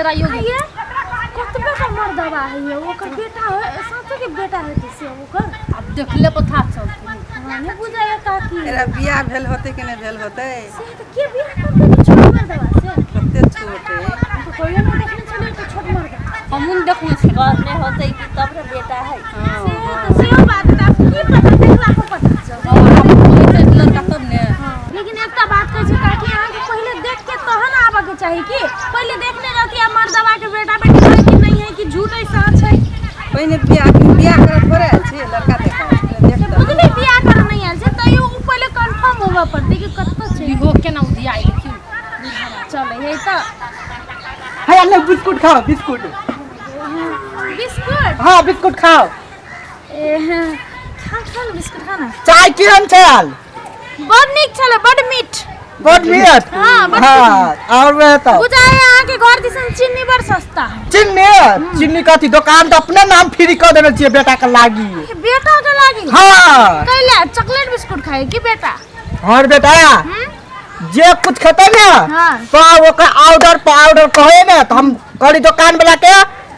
डेराइयो गेल। आइए कतबे का मर्दबा है ये ओकर बेटा है साँचो के बेटा है से ओकर। आब देखले पता चलतै। हमरा नहि बुझाइए काकी। एकरा बियाह भेल होतै कि नहि भेल होतै? से तऽ के बियाह करतै कि छोट मर्दबा से? कते छोट है। हम तऽ कहियो नहि देखने छलियै तऽ छोट मर्दबा। हमहूँ नहि देखने छियै। करने होतै कि तब ने बेटा है। से तऽ सेहो बात है, तऽ आब की पता देखला पर पता चलतै। हँ, लड़का तब ने। लेकिन एकटा बात कहै छी काकी, अहाँके पहिले देख के तहन आबऽ के चाही कि पहिले देखने रहती आ मर्दबा के बेटा बेटी है कि नहीं है कि झूठ है सच है। पहिने बियाह बियाह करऽ थोड़े आयल छी, लड़का देखऽ आयल छी, देख से तऽ। बुझली बियाह करऽ नहीं आयल छै तैयो उ पहिले कंफर्म होबऽ पड़तै कि कतऽ छै। इहो केना उधियाइ देखियौ। चलै है तऽ। है ले बिस्कुट खाओ, बिस्कुट। बिस्कुट? हाँ बिस्कुट खाओ। ए हाँ, खा खा ने बिस्कुट खा ना। चाय केहन छल? बड़ नीक छलै, बड़ मीठ। बड़ मीठ? हाँ, बड़। हाँ और वह तो बुझाय अहाँके घर दिसन चीनी बड़ सस्ता है। चीनी? चीनी कथी दुकान तऽ अपने नाम फ्री कऽ देने छियै बेटा के लागी। बेटा के लागी? हाँ। कैला चॉकलेट बिस्कुट खाए की बेटा? हाँ बेटा। हम्म? जे कुछ खेतै ने हाँ। सब ओकर ऑर्डर पर ऑर्डर कहे ने तऽ हम कहली दुकान वाला के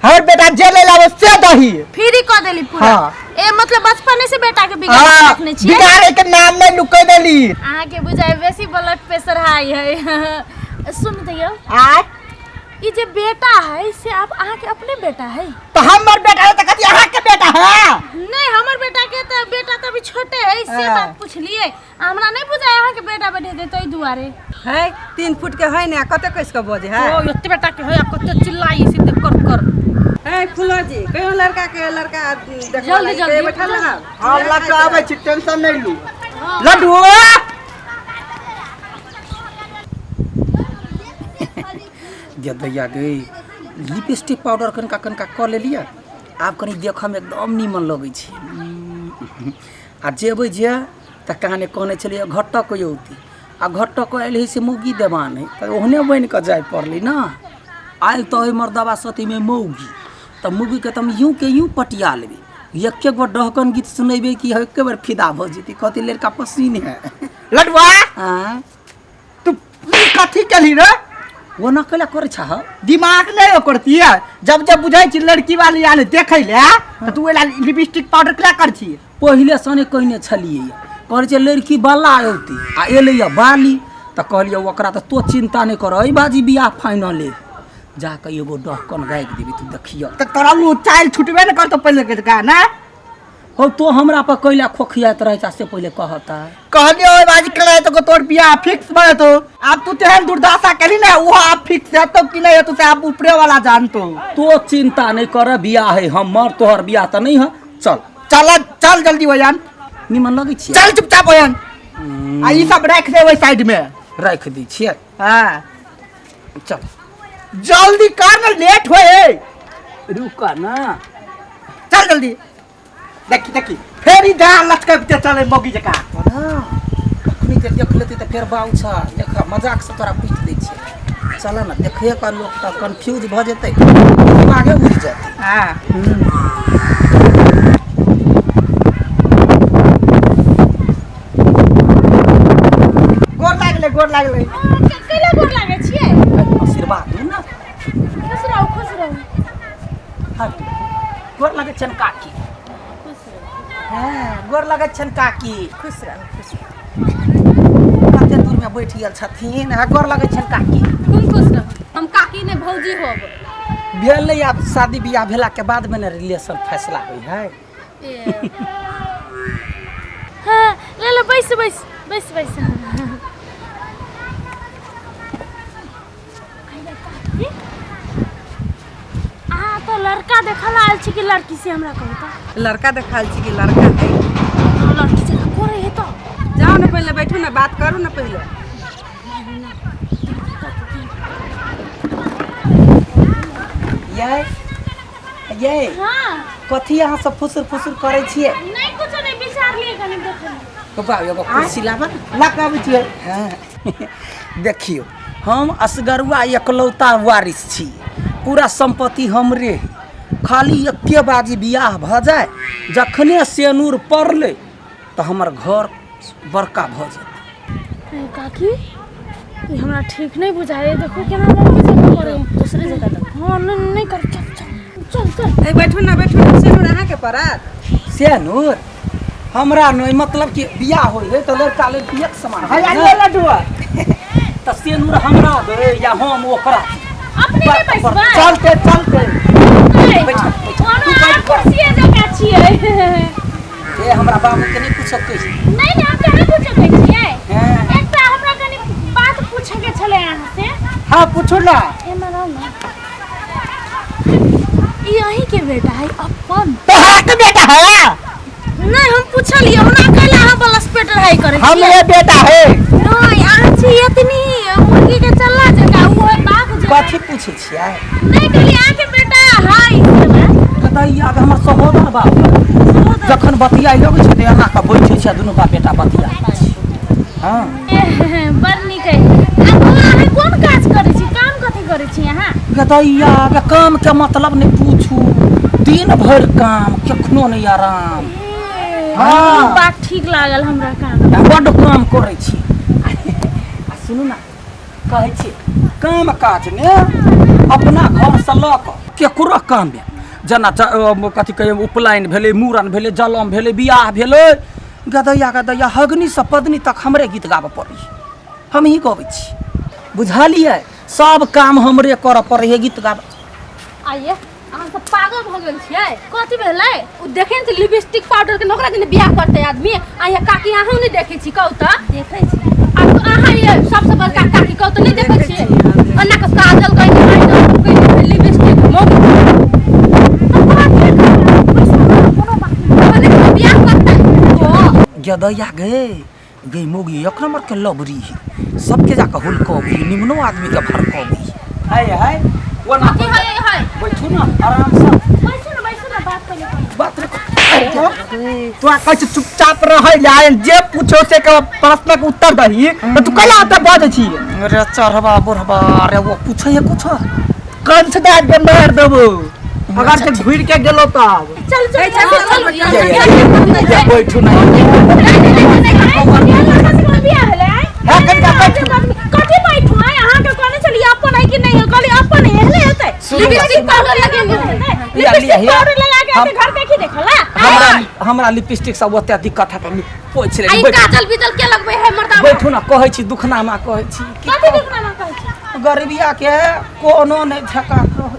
हर बेटा जे ले लाबो से दही। फ्री कऽ देली पूरा? हाँ। ए मतलब बचपने से बेटा के बिगाड़ के हाँ रखने छियै? बिगाड़े के नाम नहीं लुके देली। अहाँके बुझाय बेसी ब्लड प्रेशर हाई है। सुन दियौ। आय। ई जे बेटा है से आप अहाँके अपने बेटा है? तो हमर बेटा है तऽ कथी अहाँके बेटा है? नहीं हमर बेटा के तऽ बेटा तऽ अभी छोटे है से हाँ। बात पूछलिए, हमरा नहीं बुझाय अहाँके बेटा बेटी हेतै ताहि दुआरे। है 3 फुट के है ने, कते कस के बजे है? ओ एते बेटा के है आ कते चिल्लाई से कर कर। है फूलो जी कहियो लड़का के लड़का देखबऽ जल्दी, लागि, जल्दी। कहियो बैठल रहब। हम लड्डू आबै छी, टेंशन नहीं लू। लड्डू गे दैया गे, लिपस्टिक पाउडर कनिका कनिका कऽ लेलियै, आब कनि देखऽमे एकदम नीमन लगै छै। आ जेबै जे तऽ कहानी कहने छलियै घटक औती आ घटक आयल है से मौगी देवान है तऽ ओहने बनि कऽ जाय पड़लै ने। आयल तऽ ओहि मर्दबा सतीमे मौगी तऽ मौगीके तऽ हम यूँ के यूँ पटिया लेबै, एके गो डहकन गीत सुनेबै कि एके बेर फिदा भऽ जेतै, कहतै लड़का पसीन है। लडुआ आँय तू ई कथी केलही रे? ओना कैला करै छह? दिमाग नहीं ओकर तिया, जब जब बुझै छी लड़की वाली आयल देखै ले तऽ तू ओला लिपस्टिक पाउडर केला कर छी? पहिले सने कहने छलियै, कहै छै लड़की बाला औती आ एलैया बाली, तऽ कहलियै ओकरा तऽ तो चिंता नहि कर, एहि बाजी बियाह फाइनल है, जाकऽ एगो डहकन गाबि देबी तू देखियऽ। तऽ तोरा ओ चालि छुटबे ने करतौ पहिले के गाना। हौ तो हमरा पर कैला खोखियाइत रहै छै से पहिले कहता। कहलियो ओहि बाजी केला हेतौ तोर बियाह फिक्स भऽ जेतौ, आब तू तेहन दुर्दशा केलही ने ओहो आब फिक्स हेतौ कि नहि हेतौ से आब ऊपरे वाला जानतो। तो चिंता नहीं कर, बियाह है हमर, तोहर बियाह तऽ नहीं है। चल चल चल जल्दी ओहन। निमन लगै छियै? चल चुपचाप ओहन, आ ई सब राखि दे ओहि साइड में। राखि दै छियै। हाँ चल जल्दी कर ना, लेट होए। रुक ना, चल जल्दी। देखी देखी फेर ई डाल लचकते चले मौगी जकाँ। अखनी जे देख लेतै तऽ फेर बाउ छ, देख मजाक से तोरा पीट दै छियै। चल ना देखिए कऽ लोक तऽ कन्फ्यूज भऽ जेतै, दिमागे उड़ि जेतै। हाँ गोर लागलै, गोर लागलै। कैला गोर लागै छियै? आशीर्वाद दू ना। खुश रहू, खुश रहू। हट, गोर लगै छनि काकी। हाँ गोर लगै छनि काकी। खुश रहू, खुश रहू। कते दूरमे बैठ गेल छथिन। हाँ गोर लगै छनि काकी। तुम खुश रहू, हम काकी ने भौजी होब। भेलै आब शादी बियाह भेलाके बादमे ने रिलेशन फैसला होइ है। ए हाँ ले लो, बैस बैस बैस बैस। अहाँ तो लड़का देखल आयल छी कि लड़की से हमरा कहू तऽ? लड़का देखायल छी कि लड़का है? लड़की से करे है तऽ जाउ ने पहिले बैठू ने, बात करू ने पहिले। ये ये हाँ कथी अहाँ सब फुसुर फुसुर करै छियै? नहीं कुछो नहीं, विचार लिए कनी देखल। बाबा एगो कुर्सी लाबऽ ने। लऽ कऽ आबै छियै। हाँ देखियौ हम असगरुआ एकलौता वारिस छी, पूरा सम्पत्ति हमरे है, खाली एके बाजी बियाह भऽ जाय, जखने सेनूर पड़लै तऽ हमर घर बड़का भऽ जेतै। ए, काकी ई हमरा ठीक नहीं बुझाए, देखो केना लड़की जगह करे दूसरे जगह तक। हाँ नहीं नहीं कर, चल चल चल चल। ए बैठू ना बैठू ना, सेनुर अहाँके पड़त? सेनुर हमरा नहीं, मतलब कि बियाह होय है तऽ लड़का लड़की एक समान है है ले लड्डुआ। तऽ सेनुर हमरा दे या हम ओकरा? अपने नहीं बैसबै? चलते चलते। बैठ बैठ। कोनो आर कुर्सिए जकाँ छियै। ए हमरा बाबू के नहीं पूछत कहै छै। नहीं नहीं, हम कहाँ पूछे कहै छियै। हैं। एकटा हमरा कनि बात पूछे के छलै अहाँ से। हाँ पूछू ना। एमे रहू ना, ई अहीं के बेटा है अपन? तोहरा के बेटा है? नहीं, हम पूछलियै ओना कहला अहाँ बलस्पेट रहाई करै हम छियै। ये बेटा है। नहीं, अहाँ छी एतनी मुर्गी के चल्ला जकाँ, ओ है बाघ जकाँ। कथी पूछै छियै? नहीं कहली अहाँके बेटा है से बात। कतई आब हमर सहोदर बाबू जखन बतियाइ लगै छै तऽ एना कऽ बैठै छै, दुनू बाप बेटा बतिया। हाँ बड़ नीक है। आ बौआ, अहाँ कोन काज करै छी? काम कथी करै छी अहाँ? गदैया गे, काम के मतलब नहि पूछू, दिन भरि काम, कखनो नहि आराम। हाँ। ई बात ठीक लागल हमरा काम। बड्ड काम करै छी। आ सुनू ना, कहै छी काम काज ने अपना घरसँ लऽ कऽ केकरो काम भेल, जेना कथी कहै, उपनयन भेलै, मूड़न भेलै, जलम भेलै, बियाह भेलै, गदैया गदैया हगनीसँ पदनी तक हमरे गीत गाबऽ पड़ै, हमही गबै छी, बुझलियै? सब काम हमरे करऽ पड़ै है गीत गाबऽ। आइए अहाँ सब पागल भऽ गेल छियै? कथी भेलै? ओ देखे ने लिपस्टिक पाउडर के नौकरा दिन बियाह करते आदमी। आ यहाँ काकी, अहूँ नहीं देखे छी? कहू तऽ। देखै छी। आ अहाँ ये सबसे बड़का काकी, कहू तऽ, नहीं देखे छियै? ओना के काजल गइल, आइ लिपस्टिक मोग तऽ तोरा के कहलक? पैसा कोनो बात नहि। मने बियाह करते ओ गदैया गे गे, मोगी एक नंबर के लबरी है, सबके जाके हुलकबी, निमनो आदमी के भड़कबी है है ओना। कथी है है? बैठू ना आराम से। बैसू ना बैसू ना, बात पहिले करू। बात रे। तोरा कहै छी चुपचाप रहै ले, जे पूछो से के प्रश्न के उत्तर दही, तऽ तू कैला ओतऽ बजै छी? अरे चढ़बा बुढ़बा, अरे वो पूछे है कुछ। कंस दए के मार देबो अगर से घुरि के गेलो तब। चल चल चल चल। ये, ये, ये, बैठू ना। है कनिका बैठू। कथी बैठू? आइ अहाँके कहने छलियै अपन है कि नहीं है, कहली अपन है, एहने हेतै। लिपस्टिक पाउडर लगेने। लिया, लिया, लिपस्टिक पाउडर लगा के हम- एते घर देखी देखला। हमरा हमरा लिपस्टिक सब ओते दिक्कत है तऽ पोछि ले। आई बैठू। काजल बीजल के लगबै है मर्दाबा? बैठू ना, कहै छी दुखनामा कहै छी की। कथी देखना ना कहै छी? गरीबिया के कोनो नहि ठेका रहै।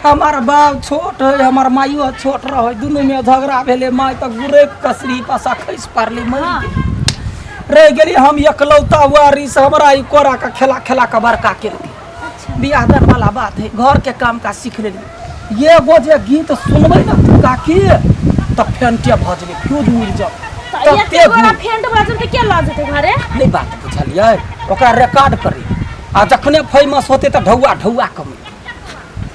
हमर बाप छोट है, हमर माइयो छोट रहै, दुनू में झगड़ा भेलै, माय तऽ गुरैक कसरी पासा खसि पड़लै, मरि गेलै। रहि गेली हम एकलौता वारिस। हमरा ई कोरा के खेला खेला के बड़का केलकै। बियाह दान वाला बात है, घर के काम काज सीख लेलियै। एगो जे गीत सुनबै ने तू काकी, तऽ फेंटे भऽ जेबै, फ्यूज उड़ि जाउ। तऽ तते एते गोरा गुण। फेंट बाजल तऽ के लऽ जेतै घरे? नहि, बात बुझलियै? ओकरा रिकॉर्ड करी आ जखने फेमस होतै तऽ ढौआ ढौआ कमेतै।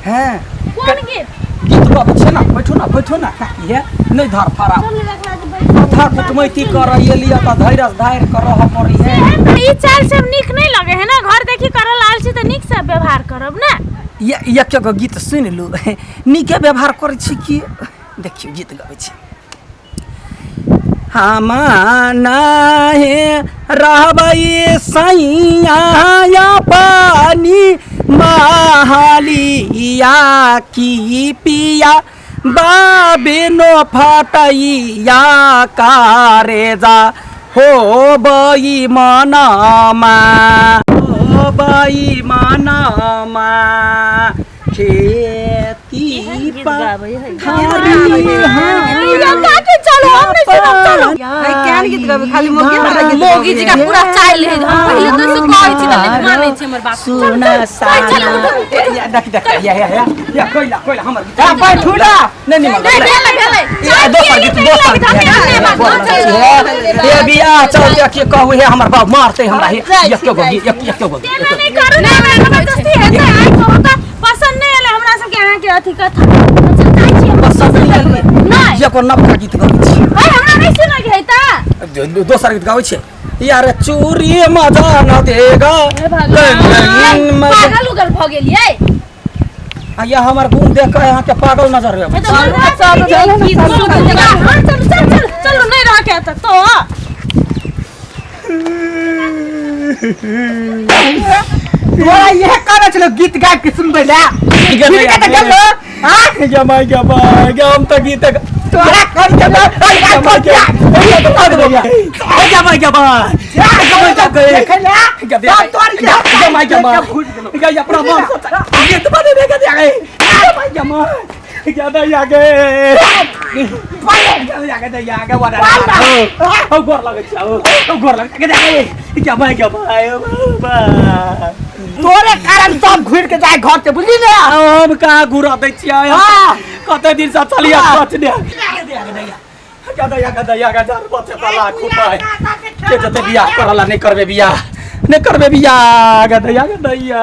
हैं। कोन गीत? गीत गबै छै ना। बैठू ना बैठू ना काकी, हे नहि धर फड़ा। चल रखला जे बैठ। कथा कुटमैती करऽ एलियै तऽ धैरज धारि कऽ रहऽ पड़ै है। तऽ ई चाल सब नीक नहीं लगे है ना। घर देखी करल आयल छी तऽ नीक से व्यवहार करब ना। ये एक एगो गीत सुनि लू, नीके व्यवहार करै छी कि। देखियौ, गीत गबै छी। हम नाहे रहबै सैया पानी महालिया की पिया बाबिनो फटैया कारेजा हो बई मनमा, हो बई मनमा खेती गीत गाबै है? काकी चलो, हम नहीं सुनब, चलो। है केहन गीत गाबै? खाली मोगिए वाला गीत मोगी जी का गाबै। पूरा चाइल है। हम पहिले तो से कहै छी तऽ नहीं मानै छी हमर बात। सुना चल, उठू, उठू। या देख देख, या या या या, कोइला कोइला हमर गीत। हाँ, बैठू ना। नहीं नहीं, नहीं भेलै भेलै। ये दोसर गीत, दोसर गीत। हे बियाह चल के कहू, हे हमर बाप मारते हमरा। हे एक गो गीत, एक एक गो गीत। एना नहीं करू ना, हमरा जबरदस्ती हेतै। आइ कहू तऽ पसंद नहीं एलै हमरा सबके अहाँके अथी कथा। अच्छा, जाइ छी हम। पसंद नहीं एलै? नहि। एगो नवका गीत गबै छी। है हमरा नहीं सुनके है तऽ। दोसर गीत गाबै छै यार, चूड़ी मजा न देगा। भगवान। पागल उगल भऽ गेलियै? आ या हमर गुण देख के अहाँके पागल नजर आबै। चल चल चल चल चल चल चलो, नहीं रह के तो। तोरा इहे कहने छलो गीत गा के सुनबै ला गीत के तऽ गेलो हां गे माय गे माय गे हम तऽ गीत तोरा कर के गे माय गे माय देखै ला सब तोर गे माय गे माय गे अपना मन गीत बने गे गे माय गे माय गे दैया गे दैया गे दैया गे वाला ओ गोर लगै छै ओ गोर लगै गे गे माय गे माय तोरे कारण सब घुर के जाए घर से बुझली ने हम कहाँ घुरा दै छियै हाँ। कते दिन से चलिया बचने दैया गे दैया गे जान बचे त लाख उपाय के जते बियाह करला नहीं करबे बियाह नहीं करबे बियाह गे दैया गे दैया।